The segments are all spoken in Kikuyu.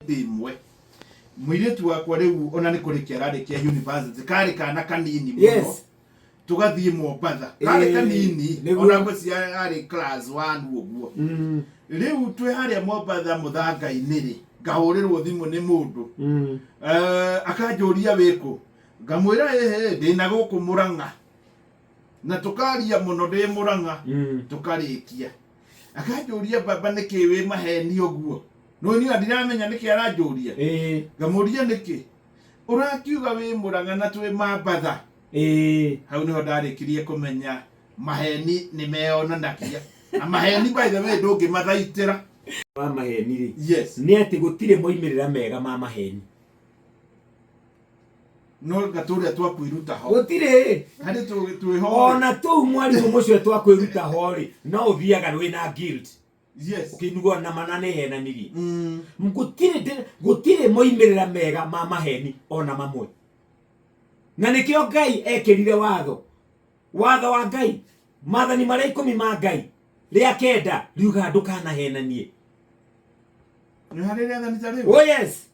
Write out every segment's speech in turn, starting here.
Hĩndĩ ĩmwe mũirĩtu wakwa rĩu ona nĩ kũrĩkia ararĩkia university, karĩ kana kanini mũno. Tũgathiĩ Mombatha, karĩ kanini. Ona ngwĩciria arĩ class 1 ũguo. Rĩu twĩ harĩa Mombatha mũthanga-inĩ rĩ, ngahũrĩrwo thimũ nĩ mũndũ. Akanjũria, "Wĩkũ?" Ngamwĩra, "Ĩhĩ, ndĩna gũkũ Mũrang'a." Na tũkaria mũno ndĩ Mũrang'a. Tũkarĩkia, akanjũria, "Baba, nĩkĩ wĩ maheni ũguo?" No niĩ ndiramenya nĩkĩ aranjũria. Ngamũria, "Nĩkĩ ũrakiuga wĩ Mũrang'a na twĩ Mambatha?" Hau niho ndarĩkirie kũmenya maheni nĩ meyonanagia, na maheni, by the way, ndũngĩmathaitĩra. Wa maheni rĩ, nĩ atĩ gũtirĩ moimĩrĩra mega ma maheni. No gatũrĩa twakwĩruta ho. Gũtirĩ. Harĩ twĩho. Ona tũu mwarimũ mũcio twakwĩruta ho rĩ, no ũthiaga wĩna guilt, ũkĩigua na mana nĩ henanirie. Gũtirĩ moimĩrĩra mega ma maheni ona mamwe, na nĩkĩo Ngai ekĩrire watho wa Ngai, maathani marĩa 10 ma Ngai, rĩa kenda riugaga ndũkanahenanie. Nĩ harĩ rĩathani ta rĩu? Oh yes.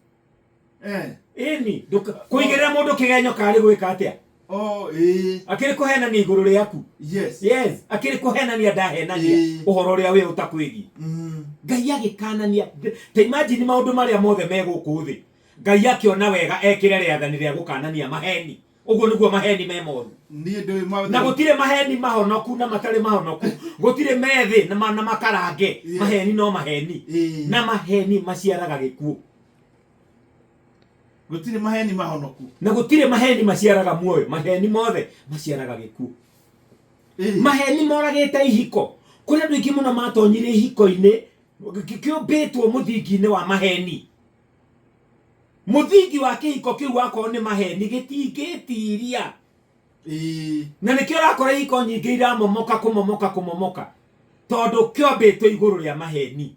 Ĩni, kũigĩrĩra mũndũ kĩgenyo karĩ gwĩka atĩa? Oh, ĩĩ. Akĩrĩ kũhenania igũrũ rĩaku. Yes, akĩrĩ kũhenania ndahenania ũhoro ũrĩa wĩ ũtakwĩgiĩ. Ngai agĩkanania. Ta imagine maũndũ marĩa mothe me gũkũ thĩ, Ngai akĩona wega ekĩre rĩathani rĩa gũkanania maheni. Ũguo nĩguo maheni me moru. Niĩ ndũĩ maũndũ. Na gũtirĩ maheni mahonoku na matarĩ mahonoku, gũtirĩ methĩ na makarange. Maheni no maheni. Na maheni maciaraga gĩkuũ. Gũtirĩ maheni mahonoku. Na gũtirĩ maheni maciaraga muoyo. Maheni mothe maciaraga gĩkuũ. Maheni moragĩte ihiko. Kũrĩ andũ aingĩ mũno matonyire ihiko-inĩ kĩũmbĩtwo mũthingi-inĩ wa maheni. Mũthingi wa kĩhiko kĩu wakorwo nĩ maheni, gĩtingĩtiria. Na nĩkĩo ũrakora ihiko nyingĩ iramomoka, kũmomoka, kũmomoka, tondũ kĩombĩtwo igũrũ rĩa maheni.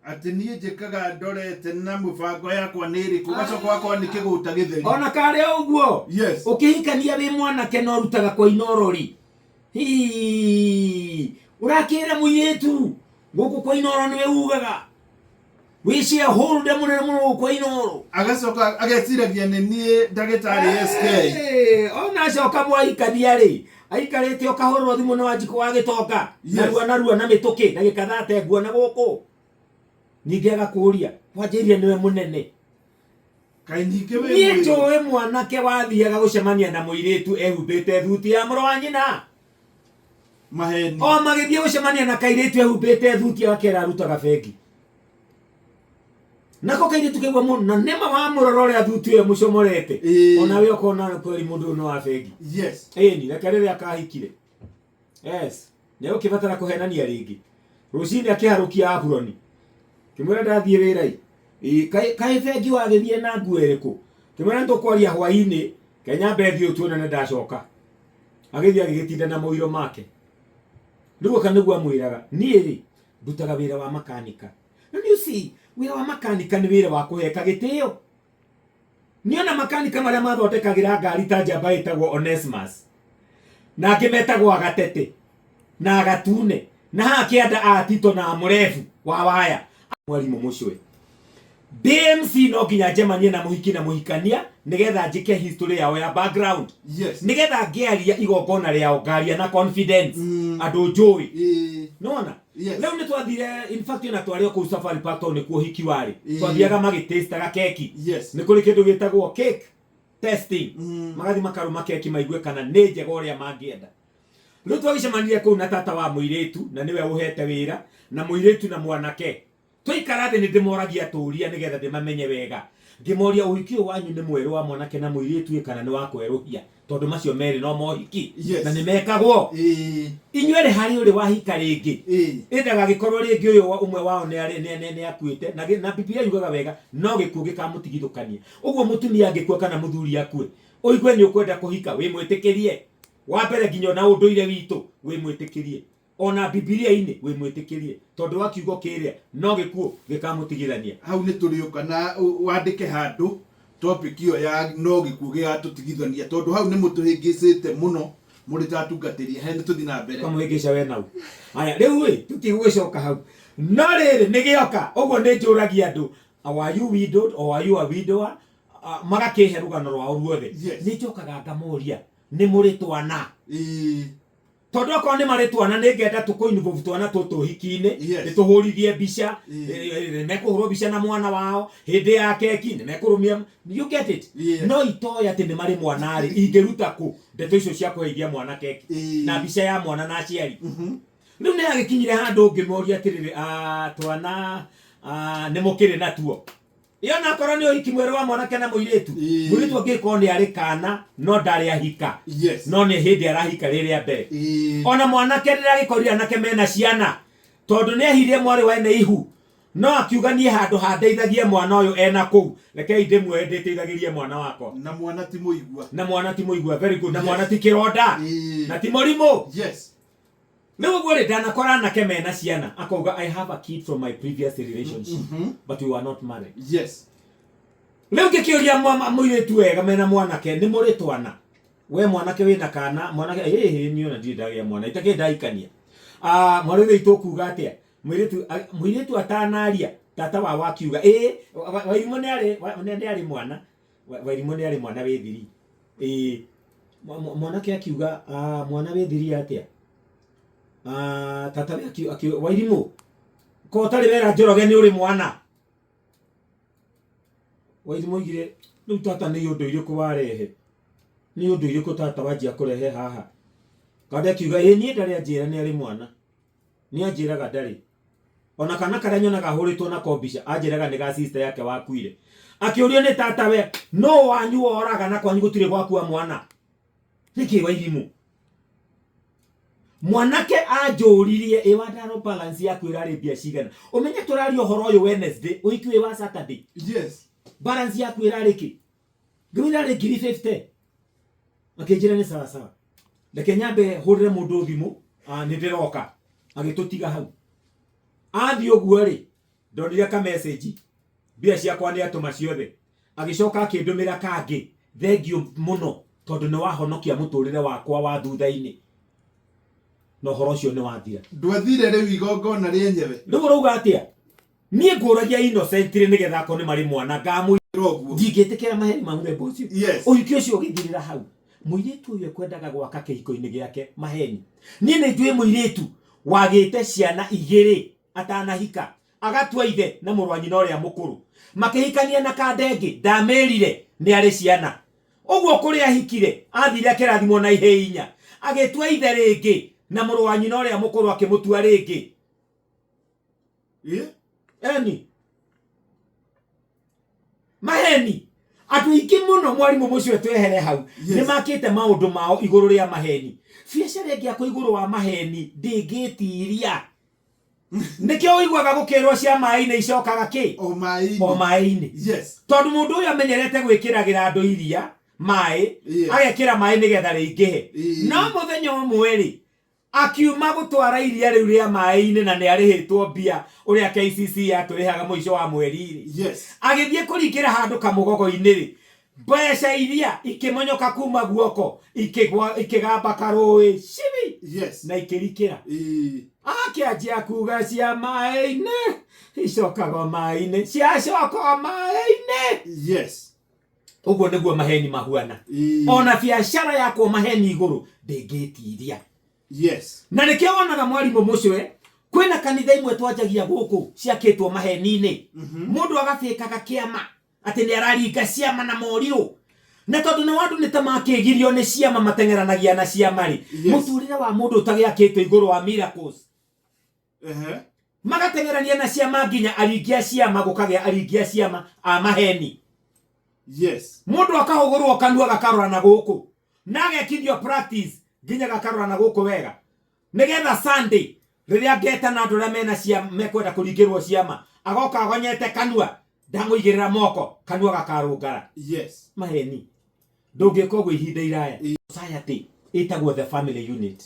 Atĩ niĩ njĩkaga ndorete na mũbango yakwa nĩ ĩrĩkũ, ũgacoka ũgakora nĩ kĩgũta gĩtheri. Ona karĩ o ũguo, ũkĩhikania wĩ mwanake na ũrutaga kwa inorori, hii ũrakĩra mũirĩtu gũkũ kwa Inoro nĩwe ugaga wĩ shareholder mũnene mũno gũkũ kwa Inoro. Agacoka ageciragia nĩ niĩ ndagĩtarĩ SK. Ona acoka mwaikania rĩ, aikarĩte ũkahũrĩrwo thimũ nĩ Wanjikũ wa gĩtonga, narua narua na mĩtũkĩ, ndagĩka thate nguona gũkũ. Ningĩ agakũria, wanjĩrire nĩwe mũnene. Kaĩ ningĩ wĩ Niĩ mũirũ? Njũĩ mwanake wathiaga gũcemania na mũirĩtu ehumbĩte thuti ya mũrũ wa nyina. Maheni. O magĩthiĩ gũcemania na kairĩtu ehumbĩte thuti, agakera arutaga bengi. Nako kairĩtu kaigua mũno na nĩma wamũrora ũrĩa thuti ĩyo mũcomorete, onawe ũkona kweri mũndũ ũyũ nĩ wa bengi. Ĩni, reke rĩrĩa akahikire, yes, nĩ ũkĩbatara kũhenania rĩngĩ. Rũcinĩ akĩharũkia aburoni, kĩmwĩra ndathiĩ wĩra ĩ. Kaĩ bengi wagĩthiĩ na nguo ĩrĩkũ? Kĩmwĩra nĩtũkwaria hwainĩ, kenyambe thiĩ tuonane ndacoka. Agĩthiĩ agĩgĩtinda na mũiro make. Rĩu oka nĩguo amwĩraga, niĩ rĩ, ndutaga wĩra wa makanika. Na you see, wĩra wa makanika nĩ wĩra wa kũheka gĩtĩo. Nĩona makanika marĩa mathondekagĩra ngari ta njamba ĩtagwo Onesmus, na angĩ metagwo Agatete na Agatune, na haha kĩanda a Tito na Mũrebu wa waya. Mwarimũ mũcwe, DMC, no nginya njemanie na mũhiki na mũhikania nĩgetha njĩke history yao ya background, nĩgetha ngĩaria igongona rĩao ngaria na confidence, andũ njũĩ. Nona rĩu nĩ twathire, in fact ona twarĩ o kũu Safari Park tondũ nĩkuo ũhiki warĩ. Twathiaga magĩtĩstaga keki. Nĩ kũrĩ kĩndũ gĩtagwo cake testing. Magathiĩ makarũma keki maigue kana nĩ njega ũrĩa mangĩenda. Rĩu twagĩcemanirie kũu na tata wa mũirĩtu, na nĩwe ũhete wĩra, na mũirĩtu na mwanake. Twaikara thĩ nĩ ndĩmoragia tũria nĩgetha ndĩmamenye wega. Ngĩmoria, "Ũhiki ũyũ wanyu nĩ mwerũ wa mwanake na mũirĩtu ĩ, kana nĩ wa kwerũhia?" Tondũ macio merĩ no mohiki na nĩ mekagwo. Inyuerĩ harĩ ũrĩ wahika rĩngĩ? Ĩ ndagagĩkorwo rĩngĩ ũyũ ũmwe wao nĩ arĩ nĩ akuĩte na Bibilia yugaga wega no gĩkuũ gĩkamũtigithũkania. Ũguo mũtumia angĩkua kana mũthuri akue, ũigue nĩ ũkwenda kũhika, wĩmwĩtĩkĩrie. Wa mbere nginya ona ũndũire witũ wĩmwĩtĩkĩrie, ona Bibilia-inĩ wĩmwĩtĩkĩrie, tondũ wa kiugo kĩrĩa no gĩkuũ gĩkamũtigithania. Hau nĩ tũrĩũka na wandĩke handũ topic ĩyo ya no gĩkuũ gĩgatũtigithania, tondũ hau nĩ mũtũhĩngĩcĩte mũno mũrĩ ta atungatĩri. He nĩ tũthiĩ na mbere. Ũkamũhĩngĩca we nau. Aya, rĩu ĩ tũtigũgĩcoka hau, no rĩrĩ nĩ gĩoka ũguo nĩ njũragia andũ. Are you widowed or are you a widower? Magakĩhe rũgano rwao ruothe. Yes. Nĩ njokaga ngamoria nĩ mũrĩ twana? Ĩĩ. Tondũ okorwo nĩ marĩ twana nĩ ngenda tũkũ involve twana tũtũ ũhiki-inĩ. Yes. Nĩ tũhũrithie mbica. Ĩĩ. Nĩ mekũhũrwo mbica na mwana wao hĩndĩ ya keki, nĩ mekũrũmia, you get it? Yes. No itoĩ atĩ nĩ marĩ mwana rĩ, ingĩruta kũ ndeto icio cia kũheithia mwana keki na mbica ya mwana na aciari? Rĩu nĩ agĩkinyire handũ ngĩmoria atĩrĩrĩ, twana nĩ mũkĩrĩ natuo? Ĩyo nakorwo nĩ ũhiki mwerũ wa mwanake na mũirĩtu. Mũirĩtu angĩkorwo nĩ arĩ kana no ndarĩ ahika, no nĩ hĩndĩ arahika rĩrĩa mbere. Ona mwanake rĩrĩa agĩkorire anake mena ciana, tondũ nĩ ehirie mwarĩ wa ene ihu, no akiuga niĩ handũ handeithagie mwana ũyũ ena kũu, rekei ndĩmuoye ndĩteithagĩrie mwana wakwa. Na mwana ti mũigua. Na mwana ti mũigua, very good. Na mwana ti kĩronda na ti mũrimũ. Rĩu ũguo rĩ, ndanakora anake mena ciana, akauga, "I have a kid from my previous relationship, but we were not married." Rĩu ngĩkĩũria mũirĩtu wega mena mwanake, nĩ mũrĩ twana? We mwanake wĩna kana? Mwanake, ĩhĩ, niĩ ona ndirĩ ndagĩa mwana, itakĩrĩ ndaikania. Ah, mwarĩ witũ, ũkuga atĩa? Mũirĩtu mũirĩtu atanaria, tata wao akiuga, ĩĩ, Wairimũ nĩ arĩ nĩ arĩ mwana. Wairimũ nĩ arĩ mwana wĩ thiri. Ĩĩ. Mwanake akiuga, "Ah, mwana wĩ thiri atĩa?" Ah, tata we Wairimũ, ko ũtarĩ wera Njoroge nĩ ũrĩ mwana? Wairimũ oigire, rĩu tata nĩ ũndũ irĩkũ warehe? Nĩ ũndũ irĩkũ tata wanjia kũrehe haha? Kanda akiuga, ĩĩ, niĩ ndarĩ anjĩra nĩ arĩ mwana, nĩ anjĩraga ndarĩ. Ona kana karĩa nyonaga hũrĩtwo nako mbica, anjĩraga nĩ ga sister yake wakuire. Akĩũrio nĩ tata we, no wanyu woraga na kwanyu gũtirĩ gwakua mwana nĩkĩ? Wairimũ, mwanake anjũririe, ĩ Wandaro, balance yaku ĩrarĩ mbia cigana? Ũmenye tũraria ũhoro ũyũ Wednesday, ũhiki wĩ wa Saturday. Balance yaku ĩrarĩ kĩ? Ngĩmwĩra ĩrarĩ ngiri 50. Akĩnjĩra nĩ sawa sawa, reke nyambe hũrĩre mũndũ thimũ, nĩ ndĩroka. Agĩtũtiga hau. Athiĩ ũguo rĩ, ndonire ka message, mbia ciakwa nĩ atũma ciothe. Agĩcoka akĩndũmĩra kangĩ, thengiũ mũno tondũ nĩ wahonokia mũtũrĩre wakwa wa thutha-inĩ, na ũhoro ũcio nĩ wathira. Ndwathire rĩu igongona rĩenyewe? Rĩu ũrauga atĩa? Niĩ ngũragia innocently nĩgetha akorwo nĩ marĩ mwana ngamũ Ũguo. Ndingĩtĩkĩra maheni ma mũthemba ũcio. Ũhiki ũcio ũgĩthirĩra hau. Mũirĩtu ũyũ ekwendaga gwaka kĩhiko-inĩ gĩake maheni. Niĩ nĩ njũĩ mũirĩtu wagĩte ciana igĩrĩ atanahika, agatua ithe na mũrũ wa nyina ũrĩa mũkũrũ, makĩhikania na kandengĩ. Ndamĩrire nĩ arĩ ciana. Ũguo kũrĩa ahikire, athire akĩrathimwo na ihĩĩ 4. Agĩtua ithe rĩngĩ na mũrũ wa nyina ũrĩa mũkũrũ, akĩmũtua rĩngĩ. Eni maheni andũ aingĩ mũno, mwarimũ mũcio, twehere hau. Nĩ makĩte maũndũ mao igũrũ rĩa maheni. Biacara ĩngĩakwo igũrũ wa maheni ndĩngĩtiria. Nĩkĩo ũiguaga gũkĩrwo cia maĩ-inĩ icokaga kĩ? O maĩ-inĩ. O maĩ-inĩ. Tondũ mũndũ ũyũ amenyerete gwĩkĩragĩra andũ iria maĩ, agekĩra maĩ nĩgetha rĩingĩhe. No mũthenya ũmwe rĩ, akiuma gũtwara iria rĩu rĩa maĩ-inĩ na nĩ arĩhĩtwo mbia ũrĩa KCC yatũrĩhaga mũico wa mweri rĩ, agĩthiĩ kũringĩra handũ kamũgogo-inĩ rĩ, mbeca iria ikĩmonyoka kuma guoko, ikĩgwa, ikĩgamba karũĩ cibi na ikĩrikĩra. Akĩanjia kuga cia maĩ-inĩ icokaga o maĩ-inĩ, ciacoka o maĩ-inĩ. Ũguo nĩguo maheni mahuana. Ona biacara yakwo maheni igũrũ ndĩngĩtiria. Na nĩkĩo wonaga, mwarimũ mũcwe, kwĩna kanitha imwe twanjagia gũkũ ciakĩtwo maheni-inĩ. Mũndũ agabĩkaga kĩama atĩ nĩ araringa ciama na morirũ, na tondũ nĩ andũ nĩ ta makĩgirio nĩ ciama, mateng'eranagia na ciama rĩ, mũtũrĩre wa mũndũ ũtagĩakĩtwo igũrũ wa miracles, magateng'erania na ciama nginya aringi a ciama, gũkagĩa aringi a ciama a maheni. Mũndũ akahũgũrwo kanua gakarora na gũkũ, na agekithio practice nginya gakarora na gũkũ wega, nĩgetha Sunday rĩrĩa ngetana andũ arĩa mena ciama, mekwenda kũringĩrwo ciama, agoka agonyete kanua, ndamũigĩrĩra moko kanua gakarũngara. Maheni ndũngĩka ũguo ihinda iraya. Society ĩtagwo the family unit,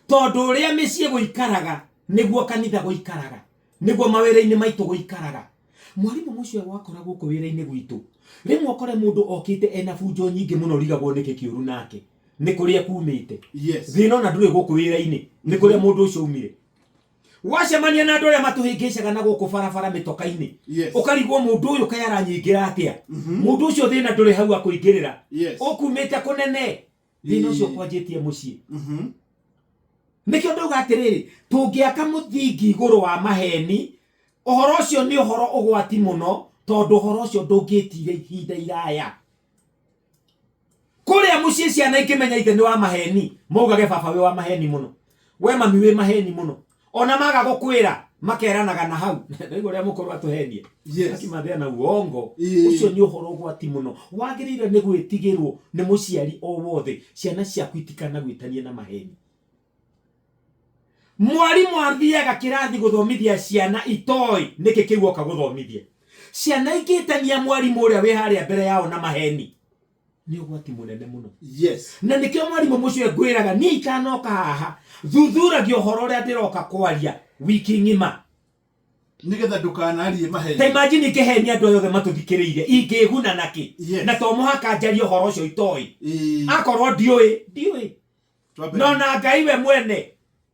tondũ ũrĩa mĩciĩ gũikaraga nĩguo kanitha gũikaraga, nĩguo mawĩra-inĩ maitũ gũikaraga. Mwarimũ mũcio, wakora gũkũ wĩra-inĩ gwitũ, rĩmwe ũkore mũndũ okĩte ena bunjo nyingĩ mũno, ũrigagwo nĩkĩ kĩũru nake, nĩ kũrĩa kumĩte. Thĩna ona ndũrĩ gũkũ wĩra-inĩ, nĩ kũrĩa mũndũ ũcio umire. Wacemania na andũ arĩa matũhĩngĩcaga na gũkũ barabara mĩtoka-inĩ, ũkarigwo mũndũ ũyũ kaĩ aranyingĩra atĩa. Mũndũ ũcio thĩna ndũrĩ hau akũingĩrĩra, ũkumĩte kũnene, thĩna ũcio kwanjĩtie mũciĩ. Nĩkĩo ndauga atĩrĩrĩ, tũngĩaka mũthingi igũrũ wa maheni, ũhoro ũcio nĩ ũhoro ũgwati mũno, tondũ ũhoro ũcio ndũngĩtira ihinda iraya. Kũrĩa mũciĩ ciana ikĩmenya ithe nĩ wa maheni, maugage baba wĩ wa maheni mũno, we mami wĩ maheni mũno. Ona maga gũkwĩra makeranaga na hau. Ndaigua ũrĩa mũkũrũ atũhenie. Akimathĩa na uongo. Ũcio nĩ ũhoro ũgwati mũno, wagĩrĩire nĩ gwĩtigĩrwo nĩ mũciari o wothe. Ciana ciaku itikanagwĩtanie na maheni. Mwarimũ athiaga kĩrathi gũthomithia ciana itoĩ nĩkĩ kĩu oka gũthomithia. Ciana ingĩtania mwarimũ ũrĩa wĩ harĩa mbere yao na maheni, nĩ ũgwati mũnene mũno. Na nĩkĩo mwarimũ mũcio ngwĩraga niĩ itanoka haha, thuthuragia ũhoro ũrĩa ndĩroka kwaria wiki ng'ima, nĩgetha ndũkanarie maheni. Ta imagine ingĩhenia andũ aya othe matũthikĩrĩirie, ingĩguna nakĩ? Na to mũhaka njarie ũhoro ũcio itoĩ. Akorwo ndiũĩ, ndiũĩ. No na Ngai we mwene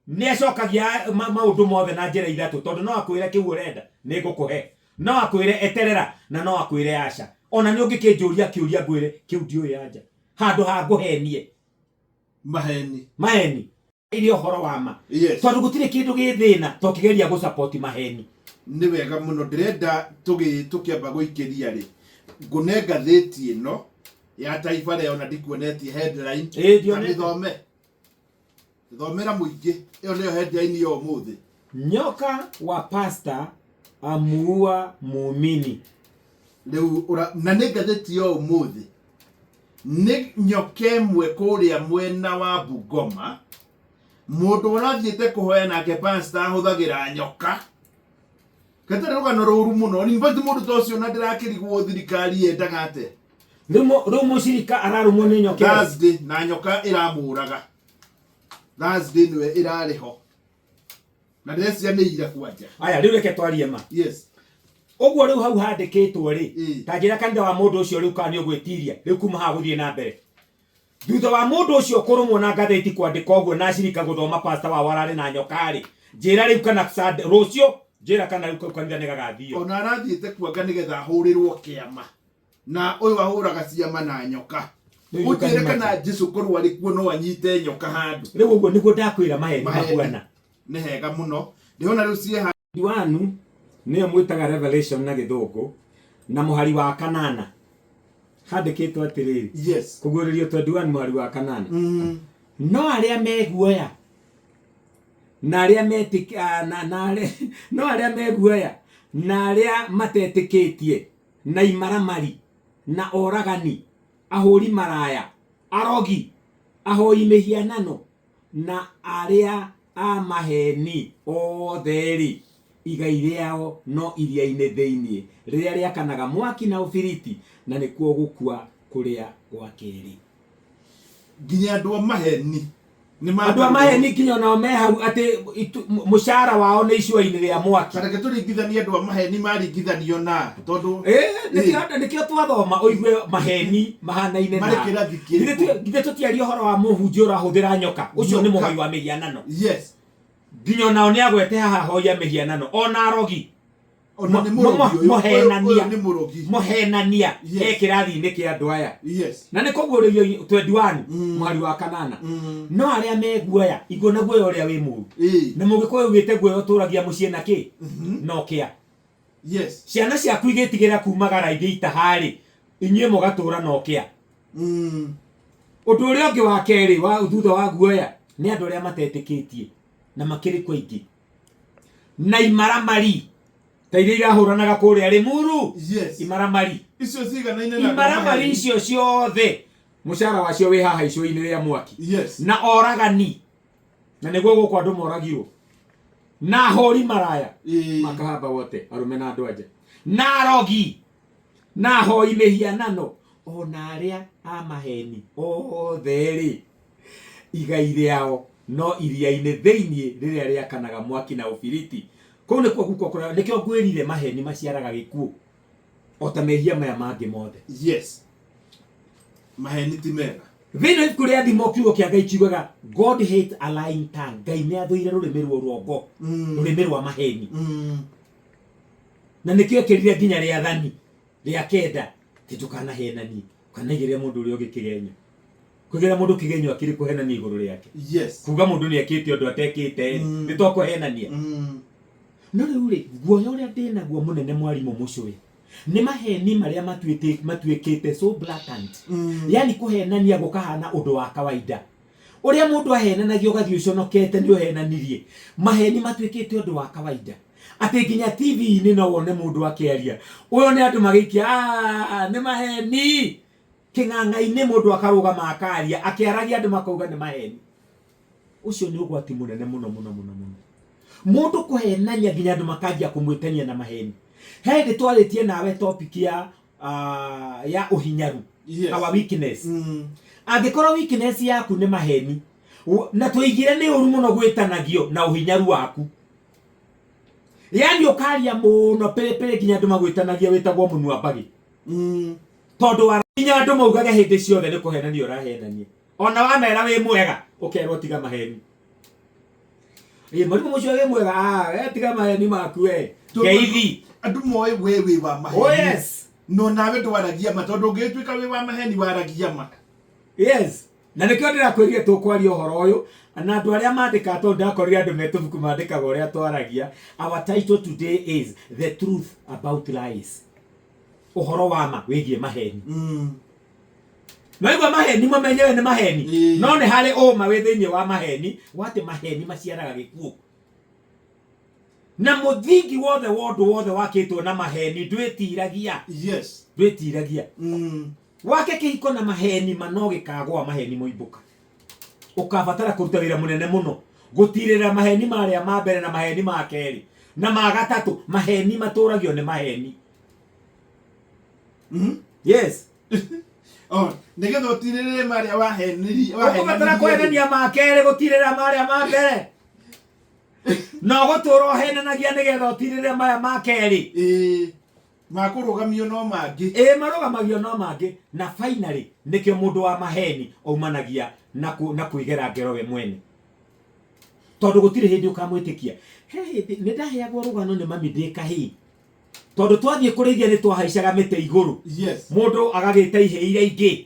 nĩ acokagia maũndũ mothe na njĩra ithatũ, tondũ no akwĩre kĩu ũrenda nĩ ngũkũhe, no akwĩre eterera, na no akwĩre aca. Ona nĩ ũngĩkĩnjũria kĩũria ngwĩre kĩu ndiũĩ anja, handũ ha ngũhenie. Maheni. Maheni iria ũhoro wa ma. Tondũ gũtirĩ kĩndũ gĩ thĩna to kĩgeria gũ maheni. Nĩ wega mũno. Ndĩrenda tũkĩamba gũikĩria rĩ, ngũne ngathĩti ĩno ya Taifa Leo na ndikuonetie headline. Ĩĩ, ndionete. Mĩthome thomera mũingĩ, ĩyo nĩyo headline ya ũmũthĩ. Nyoka wa pasta amuua muumini. Rĩu na nĩ ngathĩti ya ũmũthĩ, nĩ nyoka ĩmwe kũrĩa mwena wa Bungoma, mũndũ ũrathiĩte kũhoya nake pastor ahũthagĩra nyoka. Gatarĩ rũgano rũru mũno. In fact, mũndũ ta ũcio na ndĩrakĩrigwo thirikari yendaga atĩa. Rĩu mũcirika ararũmwo nĩ nyoka ĩyo. Thursday na nyoka ĩramũraga. Thursday nĩwe ĩrarĩ ho na ndĩreciria nĩ ira kwanja. Aya, rĩu reke twarie ma. Ũguo rĩu hau handĩkĩtwo rĩ, ta njĩra kanitha wa mũndũ ũcio rĩu kana nĩ ũgwĩtiria rĩu kuma haha gũthiĩ na mbere. Thutha wa mũndũ ũcio kũrũmwo na ngathĩti kwandĩka ũguo na acirika gũthoma pasta wao ararĩ na nyoka rĩ, njĩra rĩu kana Sunday, rũciũ njĩra kana rĩu kau kanitha nĩ gagathio. Ona arathiĩte kuanga nĩgetha ahũrĩrwo kĩama, na ũyũ ahũraga ciama na nyoka. Rĩu you can Ũnjĩre kana imagine. Jesu korwo arĩ kuo no anyite nyoka handũ. Rĩu ũguo nĩguo ndakwĩra maheni Maheni. mahuana. Nĩ hega mũno. Ndĩrona rĩu ciĩ Diwanu nĩyo mwĩtaga Revelation na gĩthũngũ, na mũhari wa kanana handĩkĩtwo atĩrĩrĩ, Kũguũrĩrio 21 mũhari wa kanana, no arĩa me guoya na arĩa metĩk, ah, na, na arĩa, no arĩa me guoya na arĩa matetĩkĩtie na imaramari na oragani, ahũri maraya, arogi, ahoi mĩhianano na arĩa a maheeni othe-rĩ, igai rĩao no iria-inĩ thĩinĩ, rĩrĩa rĩakanaga mwaki na ũbiriti, na nĩkuo gũkua kũrĩa gwa kerĩ. Nginya andũ a maheni nĩ Andũ a maheni nginya onao me hau atĩ mũcara wao nĩ icua-inĩ rĩa mwaki. Ta reke tũringithanie andũ a maheni maringithanio na tondũ Nĩkĩo twathoma ũigue maheni mahanaine na Marĩ kĩrathi kĩrĩkũ? Githĩ tũtiaria ũhoro wa mũhunjia ũrahũthĩra nyoka? Ũcio nĩ Nyoka. mũhoi wa mĩhianano. Nginya onao nĩ agwete haha hoi a mĩhianano ona arogi. Ona nĩ mũrogi ũyũ. Mũhenania. Ũyũ nĩ mũrogi. Mũhenania. E kĩrathi-inĩ kĩa andũ aya. Na nĩ kũguũrĩrio 21 mũhari wa kanana. No arĩa me guoya, igua na guoya ũrĩa wĩ mũru. Na mũgĩkũyũ ugĩte guoya ũtũragia mũciĩ na kĩ? No kĩa. Ciana ciaku igĩtigĩra kumagara ithiĩ itaha-rĩ, inyuĩ mũgatũra na ũkĩa. Ũndũ ũrĩa ũngĩ wa kerĩ wa thutha wa guoya nĩ andũ arĩa matetĩkĩtie na makĩrĩ kuo aingĩ. Na imaramari ta iria irahũranaga kũrĩa Limuru. Imaramari. Icio ciganaine na andũ a Imaramari maheni. icio ciothe mũcara wacio wĩ haha icua-inĩ rĩa mwaki. Na oragani, na nĩguo gũkũ andũ moragirwo, na ahũri maraya, makahamba wote arũme na andũ anja, na arogi, na ahoi mĩhianano, ona arĩa a maheni othe-rĩ, igai rĩao no iria-inĩ thĩinĩ rĩrĩa rĩakanaga mwaki na ũbiriti. Kũu nĩkuo gũkua kũrĩa, nĩkĩo ngwĩrire maheni maciaraga gĩkuũ o ta mehia maya mangĩ mothe. Maheni ti mega. Thĩinĩ wa ibuku rĩa Thimo kiugo kĩa Ngai kiugaga God hate a lying tongue. Ngai nĩ athũire rũrĩmĩ rwa ũrongo, rũrĩmĩ rwa maheni. Na nĩkĩo ekĩrire nginya rĩathani rĩa kenda atĩ ndũkanahenanie, ndũkanaigĩrĩre mũndũ ũrĩa ũngĩ kĩgenyo. Kũigĩrĩra mũndũ kĩgenyo akĩrĩ kũhenania igũrũ rĩake. Kuga mũndũ nĩ ekĩte ũndũ atekĩte nĩ to kũhenania. No rĩu rĩ, guoya ũrĩa ndĩnaguo mũnene mwarimũ Mũcũĩ nĩ maheni marĩa matuĩkĩte so blatant. Yani kũhenania gũkahana ũndũ wa kawaida. Ũrĩa mũndũ ahenanagia ũgathiĩ ũconokete nĩ ũhenanirie. Maheni matuĩkĩte ũndũ wa kawaida. Atĩ nginya TV-inĩ no wone mũndũ akĩaria. Ũyũ nĩ andũ magĩikia, "Ah, nĩ maheni." Kĩng'ang'a-inĩ mũndũ akarũgama akaria, akĩaragia andũ makauga nĩ maheni. Ũcio nĩ ũgwati mũnene mũno mũno mũno mũno. Mũndũ kũhenania nginya andũ makanjia kũmwĩtania na maheni. He hĩndĩ twarĩtie nawe topic ya ũhinyaru. Our weakness. Angĩkorwo weakness yaku nĩ maheni, na tũigire nĩ ũru mũno gwĩtanagio na ũhinyaru waku. Yani ũkaria mũno pĩrĩpĩrĩ nginya andũ magwĩtanagia wĩtagwo mũnua mbagĩ. Tondũ wa nginya andũ maugage hĩndĩ ciothe nĩ kũhenania ũrahenania. Ona wamera wĩ mwega ũkerwo tiga maheni. Ĩ mũrimũ ũcio wĩ mwega, we tiga maheni maku we. Ngeithi. Andũ moĩ we wĩ wa maheni. Oh yes. No nawe ndwaragia ma tondũ ũngĩtuĩka wĩ wa maheni waragia ma. Yes. Na nĩkĩo ndĩrakwĩrire tũkwaria ũhoro ũyũ na andũ arĩa mandĩkaga tondũ ndakorire andũ me tũbuku mandĩkaga ũrĩa twaragia. Our title today is The Truth About Lies. Ũhoro wa ma wĩgiĩ maheni. Naigua maheni mo menyewe nĩ maheni. No nĩ harĩ ũma wĩ thĩinĩ wa maheni wa atĩ maheni maciaraga gĩkuũ. Na mũthingi wothe wa ũndũ wothe wakĩtwo na maheni ndwĩtiragia. Ndwĩtiragia. Wake kĩhiko na maheni ma no gĩkagũa maheni moimbũka. Ũkabatara kũruta wĩra mũnene mũno gũtirĩrĩra maheni marĩa ma mbere na maheni ma kerĩ na ma gatatũ. Maheni matũragio nĩ maheni. Yes. Oh, nĩgetha ũtirĩrĩre marĩa waheniri, Ũkũbatara kũhenania ma kerĩ gũtirĩrĩra marĩa ma mbere. Na ũgũtũra ũhenanagia nĩgetha ũtirĩrĩre maya ma kerĩ. Ĩĩ, makũrũgamio no mangĩ. Ĩĩ, marũgamagio no mangĩ. Na finally nĩkĩo mũndũ wa maheni aumanagia na kwĩgera ngero we mwene. Tondũ gũtirĩ hĩndĩ ũkamwĩtĩkia. He hĩndĩ nĩ ndaheagwo rũgano nĩ mami ndĩ kahĩĩ. Tondũ twathiĩ kũrĩithia nĩ twahaicaga mĩtĩ igũrũ. Mũndũ agagĩta ihĩĩ iria ingĩ.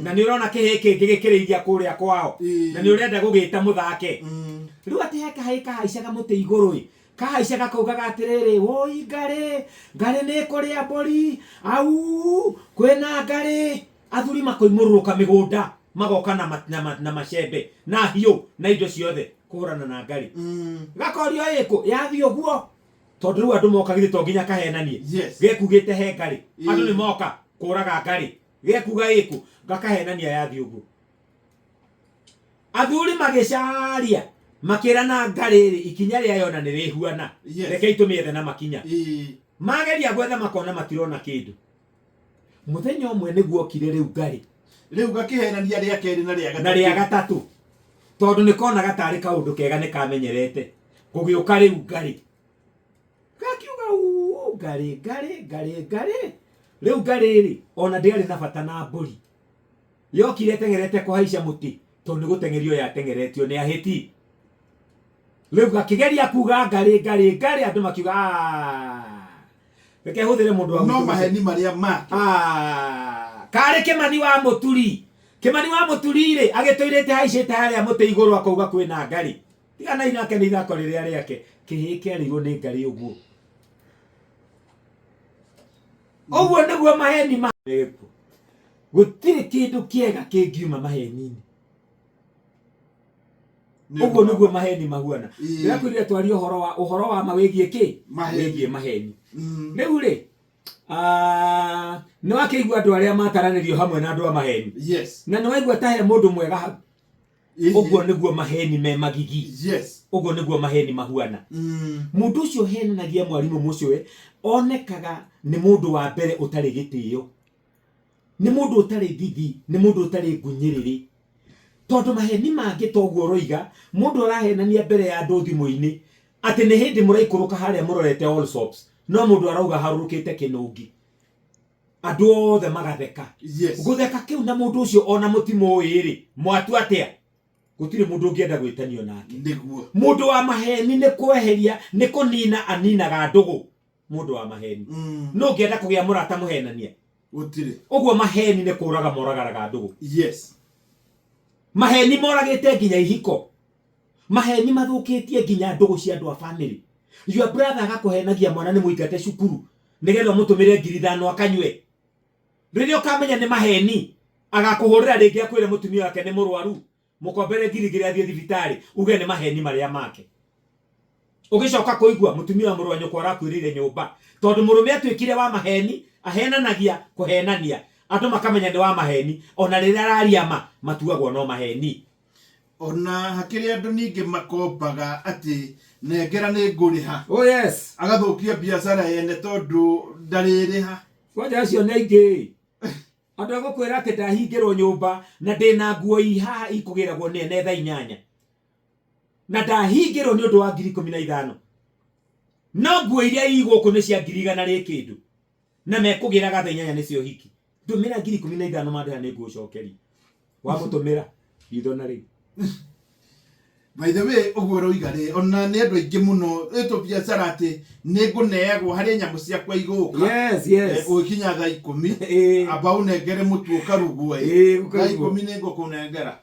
Na nĩ ũrona kĩhĩĩ kĩngĩ gĩkĩrĩithia kũrĩa kwao. Na nĩ ũrenda gũgĩta mũthake. Rĩu atĩ he kahĩĩ kahaicaga mũtĩ igũrũ ĩ. Kahaicaga kaugaga atĩrĩrĩ, woi ngarĩ, ngarĩ nĩ ĩkũrĩa mbũri, au, kwĩna ngarĩ. Athuri makoimũrũrũka mĩgũnda, magoka na macembe, na hiũ, na indo ciothe, kũhũrana na ngarĩ. Gakorio ĩkũ, yathiĩ ũguo. Tondũ rĩu andũ moka githĩ to nginya kahenanie. Gekugĩte he ngarĩ. Andũ nĩ moka kũraga ngarĩ. Gekuga ĩkũ, gakahenania yathiĩ ũguo. Athuri magĩcaria makĩrana ngarĩ rĩ, ikinya rĩayo ona nĩ rĩhuana. Reke itũmĩethe na makinya. Mageria gwetha makona matirona kĩndũ. Mũthenya ũmwe nĩguo okire rĩu ngarĩ. Rĩu gakĩhenania rĩa kerĩ na rĩa gatatũ. Na rĩa gatatũ. Tondũ nĩ konaga tarĩ kaũndũ kega nĩ kamenyerete. Gũgĩũka rĩu ngarĩ. Gakiuga uu, ngarĩ, ngarĩ, ngarĩ, ngarĩ. Rĩu ngarĩ rĩ, ona ndĩarĩ na bata na mbũri. Yokire ĩteng'erete kũhaica mũtĩ, tondũ nĩ gũteng'erio yateng'eretio nĩ ahĩti. Rĩu gakĩgeria kuga ngarĩ, ngarĩ, ngarĩ, andũ makiuga, Reke hũthĩre mũndũ wa No gwitũ maheni marĩa make. Karĩ Kĩmani wa Mũturi. Kĩmani wa Mũturi rĩ, agĩtũirĩte haicĩte harĩa mũtĩ igũrũ akauga kwĩna ngarĩ. Tiganai nake nĩ ithako rĩrĩa rĩake. Kĩhĩĩ kĩarĩirwo nĩ ngarĩ ũguo. Ũguo nĩguo maheni ma Gũtirĩ kĩndũ kĩega kĩngiuma maheni-inĩ. Ũguo nĩguo maheni mahuana. Ndĩrakwĩrire twarie ũhoro wa ma wĩgiĩ kĩ? Maheni. Wĩgiĩ maheni. Rĩu rĩ, nĩ wakĩigua andũ arĩa mataranĩrio hamwe na andũ a maheni. Na nĩ waigua ta he mũndũ mwega hau. Ũguo nĩguo maheni me magigi. Ũguo nĩguo maheni mahuana. Mũndũ ũcio ũhenanagia mwarimũ mũcũe onekaga nĩ mũndũ wa mbere ũtarĩ gĩtĩo. Nĩ mũndũ ũtarĩ thithi, nĩ mũndũ ũtarĩ ngunyĩrĩrĩ. Tondũ maheni mangĩ toguo ũroiga, mũndũ arahenania mbere ya andũ thimũ-inĩ, atĩ nĩ hĩndĩ mũraikũrũka harĩa mũrorete Allsops, no mũndũ arauga harũrũkĩte kĩnũngi. Andũ othe magatheka. Gũtheka kĩu na mũndũ ũcio ona mũtimũĩ rĩ, mwatua atĩa? Gũtirĩ mũndũ ũngĩenda gwĩtanio nake. Nĩguo. Mũndũ wa maheni nĩ kweheria, nĩ kũnina aninaga ndũgũ. Mũndũ wa maheni. No ũngĩenda kũgĩa mũrata mũhenania? Gũtirĩ. Ũguo maheni nĩ kũraga moragaraga ndũgũ. Maheni moragĩte nginya ihiko. Maheni mathũkĩtie nginya ndũgũ cia andũ a family. Your brother agakũhenagia mwana nĩ mũingate cukuru nĩgetha ũmũtũmĩre 5,000 akanyue. Rĩrĩa ũkamenya nĩ maheni, agakũhũrĩra rĩngĩ akwĩre mũtumia wake nĩ mũrwaru, mũkombere 2,000 athiĩ thibitarĩ, uge nĩ maheni marĩa make. Ũgĩcoka kũigua mũtumia wa mũrũ wa nyũkwa arakuĩrĩire nyũmba tondũ mũrũme atuĩkire wa maheni, ahenanagia kũhenania, andũ makamenya nĩ wa maheni, ona rĩrĩa araria ma matuagwo no maheni. Ona hakĩrĩ andũ ningĩ makombaga atĩ nengera nĩ ngũrĩha. Oh yes. Agathũkia biacara yene tondũ ndarĩrĩha. Kwanja acio nĩ aingĩ. Andũ a gũkwĩra atĩ ndahingĩrwo nyũmba na ndĩna nguo i haha ikũgĩragwo nĩ ene thaa 8. Na ndahingĩrwo nĩ ũndũ wa 15,000. No nguo iria i gũkũ nĩ cia ngiri igana rĩ kĩndũ. Na mekũgĩraga thaa 8 nĩcio hiki. Ndũmĩra 15,000 mandĩha nĩ ngũcokeria. Wamũtũmĩra ritho na rĩu. By the way, ũguo ũroiga rĩ, ona nĩ andũ aingĩ mũno ĩtũ biacara atĩ nĩ ngũneagwo harĩ nyamũ ciakwa igũka. Ũgĩkinya thaa 10, amba ũnengere mũtu ũkarugwo ĩ. Thaa 10 nĩ ngũkũnengera.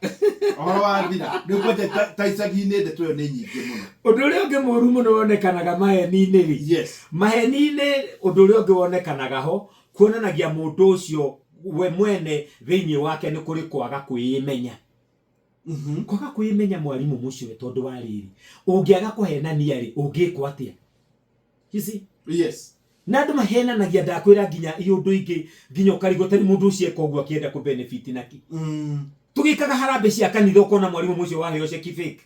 Ũhoro wathira. Rĩu kwanja ta icagi-inĩ ndeto ĩyo nĩ nyingĩ mũno. Ũndũ ũrĩa ũngĩ mũru mũno wonekanaga maheni-inĩ rĩ. Maheni-inĩ ũndũ ũrĩa ũngĩ wonekanaga ho, kuonanagia mũndũ ũcio we mwene thĩinĩ wake nĩ kũrĩ kwaga kwĩĩmenya. Kwaga kwĩmenya mwarimũ mũcio tondũ wa rĩrĩ, ũngĩaga kũhenania rĩ, ũngĩkwo atĩa? You see? Na andũ mahenanagia, ndakwĩra nginya iũndũ ingĩ, nginya ũkarigwo tarĩ mũndũ ũcio eka ũguo akĩenda kũ benefit naki. Tũgĩkaga harambee cia kanitha ũkona mwarimũ mũcio waheo ceki fake.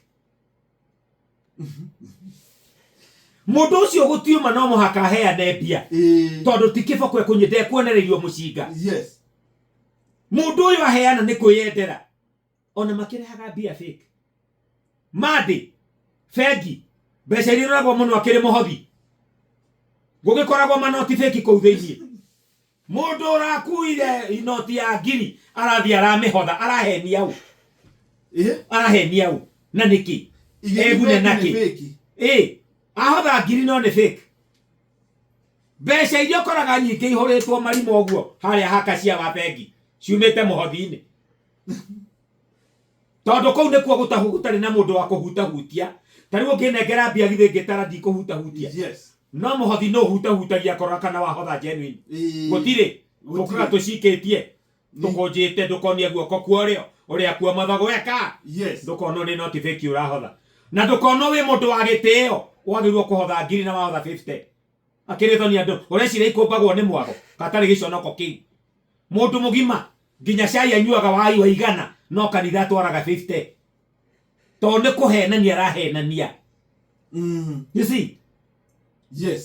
Mũndũ ũcio gũtiũma no mũhaka aheane mbia. Tondũ ti kĩboko ekũnyua, ndekuonereirio mũcinga. Mũndũ ũyũ aheana nĩ kwĩyendera. Ona makĩrehaga mbia fake. Mandĩ, bengi, mbeca iria iroragwo mũno akĩrĩ mũhothi. Gũgĩkoragwo manoti fake kũu thĩinĩ. Mũndũ ũrakuire inoti ya ngiri arathiĩ aramĩhotha, arahenia ũ? Arahenia ũ? Na nĩkĩ? Igĩrĩ Egune fake nĩ nakĩ? fake. Ahotha ngiri no nĩ fake. Mbeca iria ũkoraga nyingĩ ihũrĩtwo marima ũguo harĩa hakacia wa bengi ciumĩte mũhothi-inĩ. Tondũ kũu nĩkuo gũtarĩ na mũndũ wa kũhutahutia. Ta rĩu ũngĩnengera mbia githĩ ngĩtara ndikũhutahutia. No mũhothi no ũhutahutagia kũrora kana wahotha genuine. Gũtirĩ. Tũkaga tũcikĩtie. Tũkũnjĩte ndũkonie guoko kwa ũrĩo ũrĩa kuo matho gweka. Ndũkonwo nĩ noti fake ũrahotha. Na ndũkonwo wĩ mũndũ wa gĩtĩo wagĩrĩirwo kũhotha ngiri na wahotha 50. Akĩrĩ thoni andũ ũreciria ikũmbagwo nĩ mwago gatarĩ gĩconoko kĩu. Mũndũ mũgima nginya cai anyuaga wa iwa igana no kanitha atwaraga 50. Tondũ nĩ kũhenania arahenania. You see?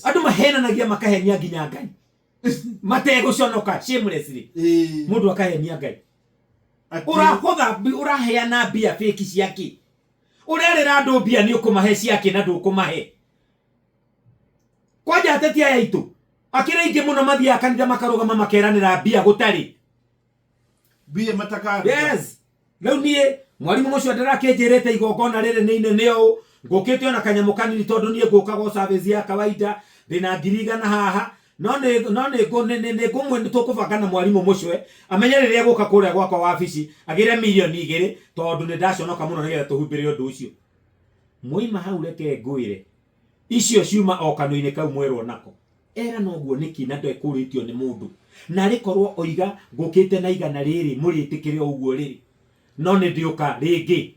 Andũ mahenanagia makahenia nginya Ngai. Mategũconoka shamelessly. Mũndũ akahenia Ngai. Ũrahotha, ũraheana mbia fake ciake. Ũrerĩra andũ mbia nĩ ũkũmahe ciake na ndũkũmahe. Kwanja ateti aya aitũ akĩrĩ aingĩ mũno mathiaga kanitha makarũgama makeranĩra mbia gũtarĩ. Mbia matakaruta. Yes. Rĩu niĩ mwarimũ mũcio ndĩrakĩnjĩrĩte igongona rĩrĩ nĩ inene ũũ, ngũkĩte ona kanyamũ kanini tondũ niĩ ngũkaga o service ya kawaida, ndĩna 100,000 haha, no nĩ, no nĩ ngũ, nĩ, nĩ, nĩ ngũmwe, nĩ tũkũbanga na mwarimũ mũcwe, amenye rĩrĩa egũka kũrĩa gwakwa wabici, agĩre 2 million tondũ nĩ ndaconoka mũno nĩgetha tũhumbĩre ũndũ ũcio. Mwaima hau reke ngwĩre, icio ciuma o kanua-inĩ kau mwerwo nako. Era noguo nĩkĩ na ndekũrĩtio nĩ mũndũ. Na arĩ korwo oiga ngũkĩte na igana rĩrĩ mũrĩtĩkĩre o ũguo rĩrĩ. No nĩ ndĩũka rĩngĩ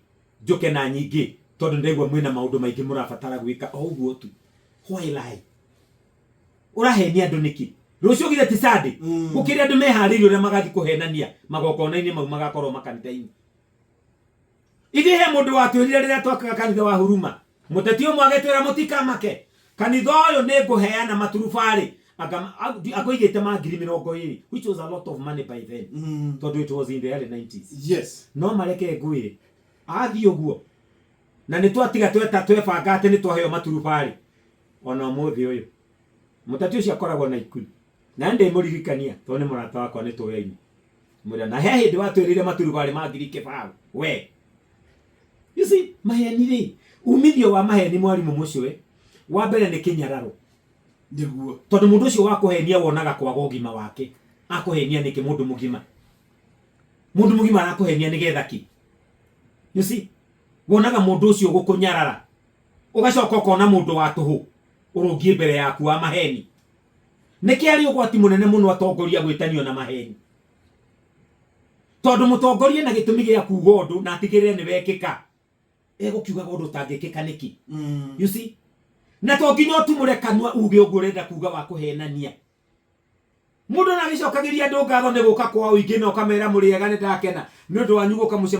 njũke na nyingĩ tondũ ndĩraigua mwĩna maũndũ maingĩ mũrabatara gwĩka o ũguo tu. Why lie? Ũrahenia andũ nĩkĩ? Rũciũ githĩ ti Sunday? Gũkĩrĩ andũ meharĩirie ũrĩa magathiĩ kũhenania magongona-inĩ mau magakorwo makanitha-inĩ. Ithuĩ he mũndũ watwĩrire rĩrĩa twakaga kanitha wa Huruma, mũteti ũmwe agĩtwĩra mũtikamake, kanitha ũyũ nĩ ngũheana maturubarĩ, angũigĩte ma 20,000, which was a lot of money by then, tondũ it was in the early 90s. No mareke ngwĩre, athiĩ ũguo, na nĩ twatiga tweta twebanga atĩ nĩ twaheo maturubarĩ, ona ũmũthĩ ũyũ, mũteti ũcio akoragwo na ikundi. Na ndĩmũririkania tondũ nĩ mũrata wakwa nĩ tũyaine. Mwĩra na he hĩndĩ watwĩrĩire maturubarĩ ma ngiri kĩbaũ. We. You see, maheni rĩ, umithio wa maheni mwarimũ mũcwe, wa mbere nĩ kĩnyararo. Nĩguo. Tondũ mũndũ ũcio wa kũhenia wonaga kwaga ũgima wake. Akũhenia nĩkĩ mũndũ mũgima? Mũndũ mũgima arakũhenia nĩgetha kĩ? You see, wonaga mũndũ ũcio gũkũnyarara. Ũgacoka ũkona mũndũ wa tũhũ ũrũngiĩ mbere yaku wa maheni. Nĩkĩ arĩ ũgwati mũnene mũno atongoria gwĩtanio na maheni? Tondũ mũtongoria na gĩtũmi gĩa kuga ũndũ na atigĩrĩre nĩ wekĩka. Egũkiugaga ũndũ ũtangĩkĩka nĩkĩ? You see? Na to nginya ũtumũre kanua uge ũguo ũrenda kuga wa kũhenania. Mũndũ na agĩcokagĩria andũ ngatho nĩ gũka kwa ũingĩ na ũkamera mũrĩ ega nĩ ndakena nĩ ũndũ wanyu gũka mũcemanio.